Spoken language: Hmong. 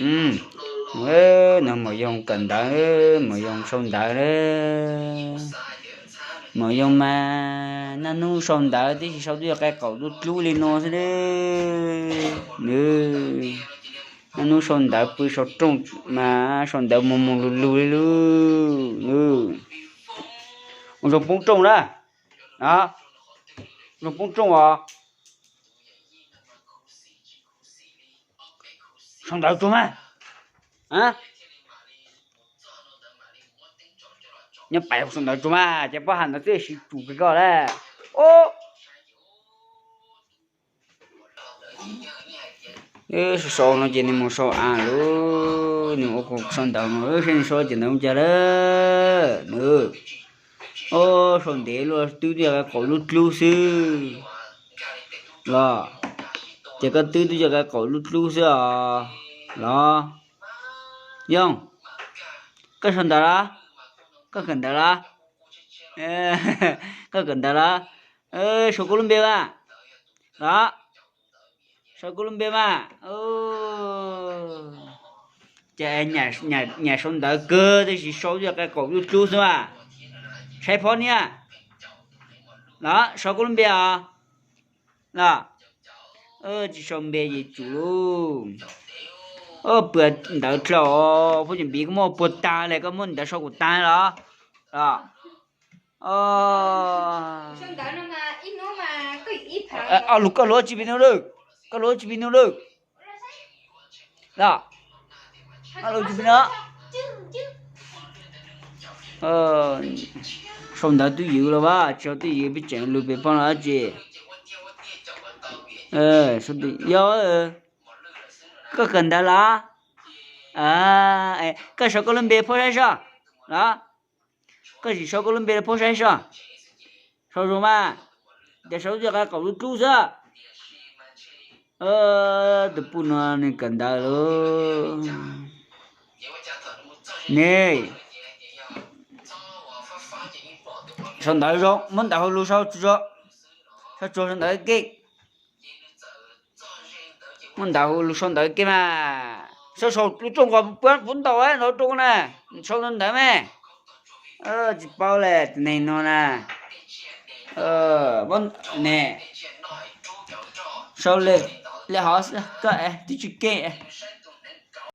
No Maum Yoog kawm ntawv, Maum Yoog sau ntawv. Maum Yoog mas naj hnub sau ntawv tib si sau twb yog qe qaum dub dlub li no xwb. Nws naj hnub sau ntawv pw saum rooj mas sau ntawv mus mus lug lug li lub. Ua zoo poob rooj na. Zoo poob rooj os. Sau ntawv tsuag mas. Nyob pais sau ntawv tsuag mas ces pob has ntawd twb siv tsum kawg koj lawm. Sau sau no ces nws mus sau av lawm, nws ua kuv sau ntawv no, saib nws sau ces ntawv mus cas lawm. Nws, o, sau ntev luaj, twb twb yog qe qaum dub dlub xwb los? Ces koj twb twb yog qe qaum dub dlub xwb os los? Yoog, koj sau ntawv los? Koj kawm ntawv los? Koj kawm ntawv los? Sau koj lub npe mas. Los, sau koj lub npe mas. Ces nyam sau ntawv kawg tab sis sau yog qe qaum dub dlub xwb mas. Saib phob niab. Los, sau koj lub npe os. Los, tsis sau npe ces tsum lauj. Pua ntawv dlhau, phob cem npiv koj muab puag tag li, koj muab ntawv sau kuv tag los? Los, koj lus, koj lus tsis pis no lawm, koj lus tsis pis no lawm. Los, koj lus tsis pis no. Sau ntawv twj ywm los mas, tsis sau twj ywm peb tseem lus pem phob los dab tsi. Yog, koj kawm ntawv los? Koj sau koj lub npe phob saib soj los? Koj sim sau koj lub npe rau phob saib soj. Sau zoo mas, ces sau yog qe qaum dub dlub xwb. Tus puj no nws kawm ntawv lauj. Ne, sau ntawv zoo, muab ntawv hauv lus sau tsuag, sau tsuag sau ntawv keej. Muab ntawv hauv lus sau ntawv keej mas. Sau saum lub rooj kom puab puv ntaus ntawv rooj na. Sau ntawv mas. Tsis paub li tus neeg no na. Ne, sau li hov xwb, koj twb tsis keej.